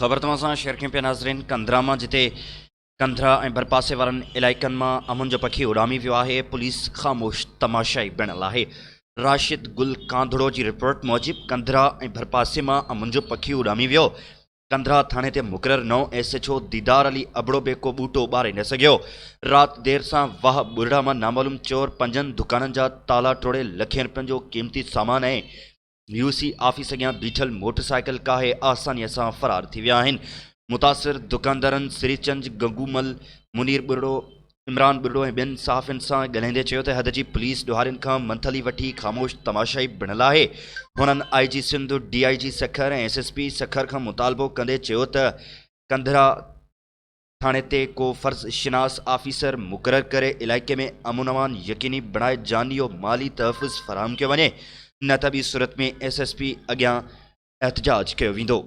خبر توهان سان شيئر ڪيون پيا ناظرين ڪنڌرا مان جتي ڪنڌرا ۽ ڀرپاسي وارن علائقن مان امن جو پکي اڏامي ويو آهي پوليس خاموش تماشائي بڻيل آهي راشد گل ڪانڌڙو جي رپورٽ موجب ڪنڌرا ۽ ڀرپاسي مان امن جو پکي اڏامي ويو ڪنڌرا ٿاڻي تي مقرر نئون S H O Didar Ali Abro به ڪو ٻوٽو ٻاري نه سگهيو رات دير سان واهه ٻرڙا مان نامعلوم چور پنجن دڪانن جا تالا ٽوڙي لکين رپين جو قيمتي سامان ۽ يو سي آفيس اڳيان بيٺل موٽر سائيڪل ڪاهي آسانيء سان فرار ٿي ويا آهن. متاثر دڪاندارن سري چنج، گنگو مل، منير ٻرڙو، عمران ٻرڙو ۽ ٻين صحافين سان ڳالهائيندي چيو ته حد جي پوليس ڏوهارين کان منٿلي وٺي خاموش تماشائي بڻيل آهي. هنن I G Sindh, D I G Sukkur ۽ S S P Sukkur کان مطالبو ڪندي چيو ته ڪنڌرا ٿاڻي تي ڪو فرض شناس آفيسر مقرر ڪري علائقي ۾ امن امان يقيني بڻائي جاني و مالي تحفظ فراهم ڪيو وڃي نه ته ٻي صورت ۾ ايس ايس پي اڳيان احتجاج ڪيو ويندو.